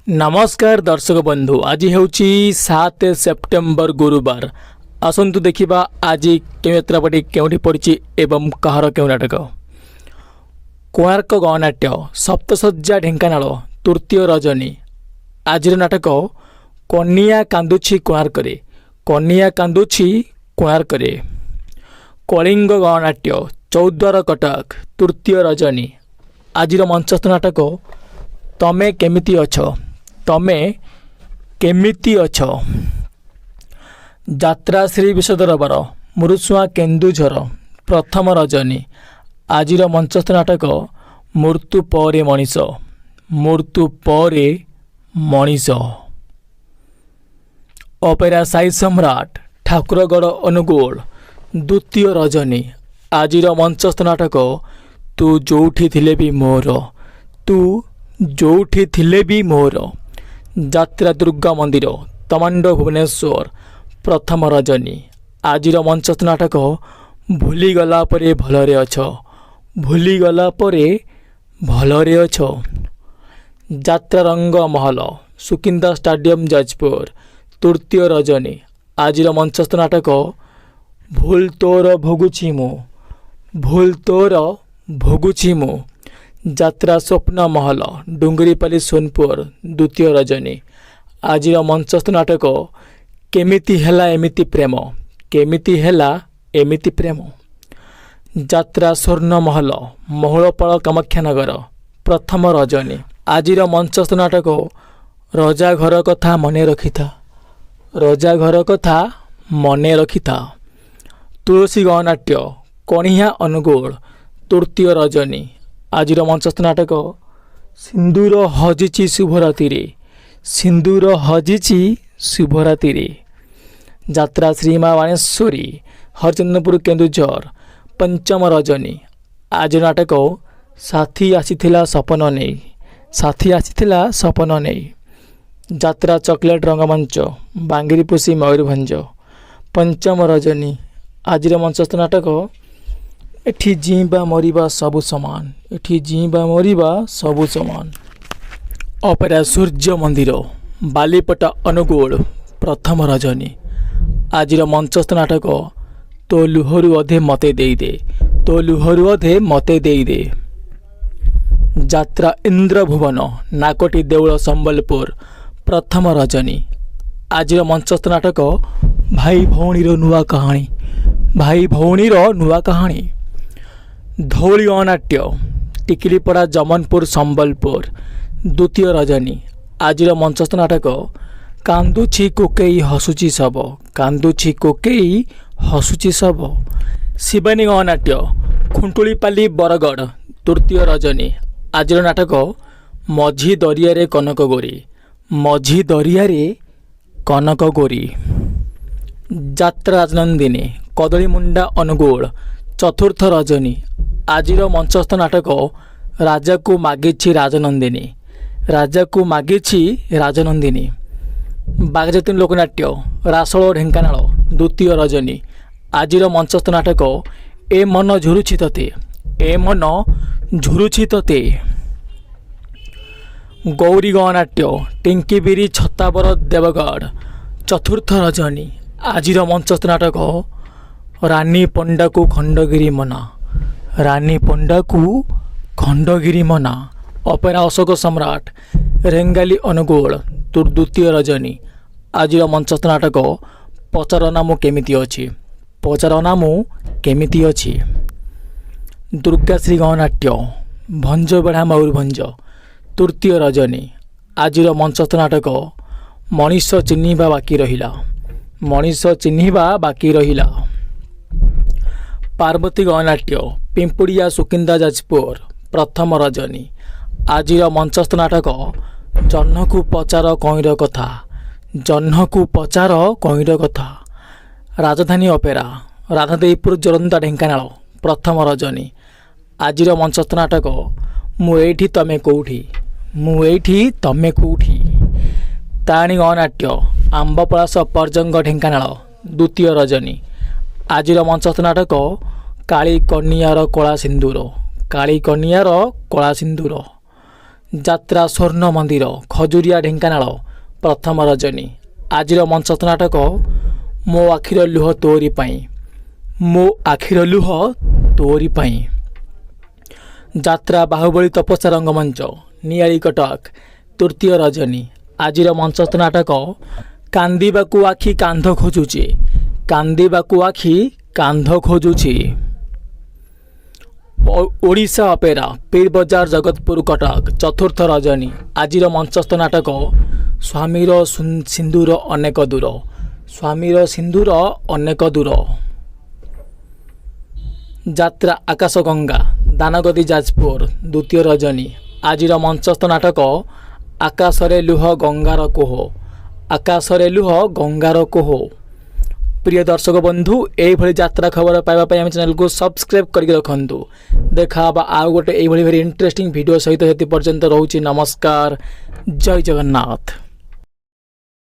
ନମସ୍କାର ଦର୍ଶକ ବନ୍ଧୁ, ଆଜି ହେଉଛି 7 ସେପ୍ଟେମ୍ବର, ଗୁରୁବାର। ଆସନ୍ତୁ ଦେଖିବା ଆଜି କେଉଁ ଯାତ୍ରାପାଟି କେଉଁଠି ପଡ଼ିଛି ଏବଂ କାହାର କେଉଁ ନାଟକ। କୋଣାର୍କ ଗଣନାଟ୍ୟ, ସପ୍ତଶଯ୍ୟା, ଢେଙ୍କାନାଳ, ତୃତୀୟ ରଜନୀ। ଆଜିର ନାଟକ କନିଆ କାନ୍ଦୁଛି କୋଣାର୍କରେ, କନିଆ କାନ୍ଦୁଛି କୋଣାର୍କରେ। କଳିଙ୍ଗ ଗଣନାଟ୍ୟ, ଚୌଦ୍ୱାର, କଟକ, ତୃତୀୟ ରଜନୀ। ଆଜିର ମଞ୍ଚସ୍ଥ ନାଟକ ତମେ କେମିତି ଅଛ, ତମେ କେମିତି ଅଛ। ଯାତ୍ରା ଶ୍ରୀ ବିଶ୍ୱଦରବାର, ମୁରୁସୁଆଁ, କେନ୍ଦୁଝର, ପ୍ରଥମ ରଜନୀ। ଆଜିର ମଞ୍ଚସ୍ଥ ନାଟକ ମୃତ୍ୟୁ ପରେ ମଣିଷ, ମୃତ୍ୟୁ ପରେ ମଣିଷ। ଅପେରା ସାଇ ସମ୍ରାଟ, ଠାକୁରଗଡ଼, ଅନୁଗୁଳ, ଦ୍ୱିତୀୟ ରଜନୀ। ଆଜିର ମଞ୍ଚସ୍ଥ ନାଟକ ତୁ ଯୋଉଠି ଥିଲେ ବି ମୋର, ତୁ ଯୋଉଠି ଥିଲେ ବି ମୋର। ଯାତ୍ରା ଦୁର୍ଗା ମନ୍ଦିର, ତମାଣ୍ଡୋ, ଭୁବନେଶ୍ୱର, ପ୍ରଥମ ରଜନୀ। ଆଜିର ମଞ୍ଚସ୍ଥ ନାଟକ ଭୁଲିଗଲା ପରେ ଭଲରେ ଅଛ, ଭୁଲିଗଲା ପରେ ଭଲରେ ଅଛ। ଯାତ୍ରା ରଙ୍ଗ ମହଲ, ସୁକିନ୍ଦା ଷ୍ଟାଡିୟମ, ଯାଜପୁର, ତୃତୀୟ ରଜନୀ। ଆଜିର ମଞ୍ଚସ୍ଥ ନାଟକ ଭୁଲ ତୋର ଭୋଗୁଛି ମୁଁ, ଭୁଲ ତୋର ଭୋଗୁଛି ମୁଁ। ଯାତ୍ରା ସ୍ୱପ୍ନ ମହଲ, ଡୁଙ୍ଗରିପାଲି, ସୋନପୁର, ଦ୍ୱିତୀୟ ରଜନୀ। ଆଜିର ମଞ୍ଚସ୍ଥ ନାଟକ କେମିତି ହେଲା ଏମିତି ପ୍ରେମ, କେମିତି ହେଲା ଏମିତି ପ୍ରେମ। ଯାତ୍ରା ସ୍ୱର୍ଣ୍ଣ ମହଲ, ମହୁଳପାଳ, କାମାକ୍ଷାନଗର, ପ୍ରଥମ ରଜନୀ। ଆଜିର ମଞ୍ଚସ୍ଥ ନାଟକ ରଜା ଘର କଥା ମନେ ରଖିଥା, ରଜା ଘର କଥା ମନେ ରଖିଥା। ତୁଳସୀ ଗଣନାଟ୍ୟ, କଣିହାଁ, ଅନୁଗୁଳ, ତୃତୀୟ ରଜନୀ। ଆଜିର ମଞ୍ଚସ୍ଥ ନାଟକ ସିନ୍ଦୁର ହଜିଛି ଶୁଭରାତିରେ, ସିନ୍ଦୁର ହଜିଛି ଶୁଭରାତିରେ। ଯାତ୍ରା ଶ୍ରୀମା ବାଣେଶ୍ୱରୀ, ହରିଚନ୍ଦନପୁର, କେନ୍ଦୁଝର, ପଞ୍ଚମ ରଜନୀ। ଆଜିର ନାଟକ ସାଥୀ ଆସିଥିଲା ସପନ ନେଇ, ସାଥୀ ଆସିଥିଲା ସପନ ନେଇ। ଯାତ୍ରା ଚକୋଲେଟ୍ ରଙ୍ଗମଞ୍ଚ, ବାଙ୍ଗିରିପୋଷି, ମୟୂରଭଞ୍ଜ, ପଞ୍ଚମ ରଜନୀ। ଆଜିର ମଞ୍ଚସ୍ଥ ନାଟକ ଏଠି ଜିଇଁବା ମରିବା ସବୁ ସମାନ, ଏଠି ଜିଇଁବା ମରିବା ସବୁ ସମାନ। ଅପେରା ସୂର୍ଯ୍ୟ ମନ୍ଦିର, ବାଲିପଟା, ଅନୁଗୁଳ, ପ୍ରଥମ ରଜନୀ। ଆଜିର ମଞ୍ଚସ୍ଥ ନାଟକ ତୋ ଲୁହରୁ ଅଧେ ମତେ ଦେଇଦେ, ତୋ ଲୁହରୁ ଅଧେ ମତେ ଦେଇଦେ। ଯାତ୍ରା ଇନ୍ଦ୍ରଭୁବନ, ନାକଟି ଦେଉଳ, ସମ୍ବଲପୁର, ପ୍ରଥମ ରଜନୀ। ଆଜିର ମଞ୍ଚସ୍ଥ ନାଟକ ଭାଇ ଭଉଣୀର ନୂଆ କାହାଣୀ, ଭାଇ ଭଉଣୀର ନୂଆ କାହାଣୀ। ଧଉଳି ଗଣନାଟ୍ୟ, ଟିକିଲିପଡ଼ା, ଜମନପୁର, ସମ୍ବଲପୁର, ଦ୍ୱିତୀୟ ରଜନୀ। ଆଜିର ମଞ୍ଚସ୍ଥ ନାଟକ କାନ୍ଦୁଛି କୋକେଇ ହସୁଛି ଶବ, କାନ୍ଦୁଛି କୋକେଇ ହସୁଛି ଶବ। ଶିବାନୀ ଗଣନାଟ୍ୟ, ଖୁଣ୍ଟୁଳିପାଲି, ବରଗଡ଼, ତୃତୀୟ ରଜନୀ। ଆଜିର ନାଟକ ମଝି ଦରିଆରେ କନକ ଗୋରୀ, ମଝି ଦରିଆରେ କନକ ଗୋରୀ। ଯାତ୍ରା ରାଜନନ୍ଦିନୀ, କଦଳୀମୁଣ୍ଡା, ଅନୁଗୁଳ, ଚତୁର୍ଥ ରଜନୀ। ଆଜିର ମଞ୍ଚସ୍ଥ ନାଟକ ରାଜାକୁ ମାଗିଛି ରାଜନନ୍ଦିନୀ, ରାଜାକୁ ମାଗିଛି ରାଜନନ୍ଦିନୀ। ବାଘଯତୀନ ଲୋକନାଟ୍ୟ, ରାସୋଳ, ଢେଙ୍କାନାଳ, ଦ୍ୱିତୀୟ ରଜନୀ। ଆଜିର ମଞ୍ଚସ୍ଥ ନାଟକ ଏ ମନ ଝୁରୁଛି ତତେ, ଏ ମନ ଝୁରୁଛି ତତେ। ଗୌରୀ ଗଣନାଟ୍ୟ, ଟିଙ୍କିବିରି, ଛତାବର, ଦେବଗଡ଼, ଚତୁର୍ଥ ରଜନୀ। ଆଜିର ମଞ୍ଚସ୍ଥ ନାଟକ ରାନୀ ପଣ୍ଡାକୁ ଖଣ୍ଡଗିରି ମନା, ରାନୀ ପଣ୍ଡାକୁ ଖଣ୍ଡଗିରି ମନା। ଅପେରା ଅଶୋକ ସମ୍ରାଟ, ରେଙ୍ଗାଲି, ଅନୁଗୁଳ, ଦ୍ୱିତୀୟ ରଜନୀ। ଆଜିର ମଞ୍ଚସ୍ଥ ନାଟକ ପଚାରନା ମୁଁ କେମିତି ଅଛି, ପଚାରନା ମୁଁ କେମିତି ଅଛି। ଦୁର୍ଗାଶ୍ରୀ ଗଣନାଟ୍ୟ, ଭଞ୍ଜବେଢ଼ା, ମୟୂରଭଞ୍ଜ, ତୃତୀୟ ରଜନୀ। ଆଜିର ମଞ୍ଚସ୍ଥ ନାଟକ ମଣିଷ ଚିହ୍ନିବା ବାକି ରହିଲା, ମଣିଷ ଚିହ୍ନିବା ବାକି ରହିଲା। ପାର୍ବତୀ ଗଣନାଟ୍ୟ, ପିମ୍ପୁଡ଼ିଆ, ସୁକିନ୍ଦା, ଯାଜପୁର, ପ୍ରଥମ ରଜନୀ। ଆଜିର ମଞ୍ଚସ୍ଥ ନାଟକ ଜହ୍ନକୁ ପଚାର କଇଁର କଥା, ଜହ୍ନକୁ ପଚାର କଇଁର କଥା। ରାଜଧାନୀ ଅପେରା, ରାଧାଦେଇପୁର, ଜୋରନ୍ଦା, ଢେଙ୍କାନାଳ, ପ୍ରଥମ ରଜନୀ। ଆଜିର ମଞ୍ଚସ୍ଥ ନାଟକ ମୁଁ ଏଇଠି ତମେ କୋଉଠି, ମୁଁ ଏଇଠି ତମେ କୋଉଠି। ତାରିଣୀ ଗଣନାଟ୍ୟ, ଆମ୍ବପଳାସ, ପରଜଙ୍ଗ, ଢେଙ୍କାନାଳ, ଦ୍ୱିତୀୟ ରଜନୀ। ଆଜିର ମଞ୍ଚସ୍ଥ ନାଟକ କାଳୀ କନିଆର କଳା ସିନ୍ଦୁର, କାଳୀ କନିଆର କଳା ସିନ୍ଦୁର। ଯାତ୍ରା ସ୍ୱର୍ଣ୍ଣ ମନ୍ଦିର, ଖଜୁରିଆ, ଢେଙ୍କାନାଳ, ପ୍ରଥମ ରଜନୀ। ଆଜିର ମଞ୍ଚସ୍ଥ ନାଟକ ମୋ ଆଖିର ଲୁହ ତୋରି ପାଇଁ, ମୋ ଆଖିର ଲୁହ ତୋରି ପାଇଁ। ଯାତ୍ରା ବାହୁବଳୀ ତପସ୍ୟା ରଙ୍ଗମଞ୍ଚ, ନିଆଳି, କଟକ, ତୃତୀୟ ରଜନୀ। ଆଜିର ମଞ୍ଚସ୍ଥ ନାଟକ କାନ୍ଦିବାକୁ ଆଖି କାନ୍ଧ ଖୋଜୁଛି, କାନ୍ଦିବାକୁ ଆଖି କାନ୍ଧ ଖୋଜୁଛି। ଓଡ଼ିଶା ଅପେରା, ପୀର ବଜାର, ଜଗତପୁର, କଟକ, ଚତୁର୍ଥ ରଜନୀ। ଆଜିର ମଞ୍ଚସ୍ଥ ନାଟକ ସ୍ୱାମୀର ସିନ୍ଦୁର ଅନେକ ଦୂର, ସ୍ୱାମୀର ସିନ୍ଦୁର ଅନେକ ଦୂର। ଯାତ୍ରା ଆକାଶଗଙ୍ଗା, ଦାନଗଦି, ଯାଜପୁର, ଦ୍ୱିତୀୟ ରଜନୀ। ଆଜିର ମଞ୍ଚସ୍ଥ ନାଟକ ଆକାଶରେ ଲୁହ ଗଙ୍ଗାର କୋହ, ଆକାଶରେ ଲୁହ ଗଙ୍ଗାର କୋହ। ପ୍ରିୟ ଦର୍ଶକ ବନ୍ଧୁ, ଏଇଭଳି ଯାତ୍ରା ଖବର ପାଇବା ପାଇଁ ଆମ ଚ୍ୟାନେଲକୁ ସବସ୍କ୍ରାଇବ୍ କରିକି ରଖନ୍ତୁ। ଦେଖା ହେବା ଆଉ ଗୋଟେ ଏଇଭଳି ଭେରି ଇଣ୍ଟରେଷ୍ଟିଂ ଭିଡ଼ିଓ ସହିତ। ସେଥି ପର୍ଯ୍ୟନ୍ତ ରହୁଛି, ନମସ୍କାର, ଜୟ ଜଗନ୍ନାଥ।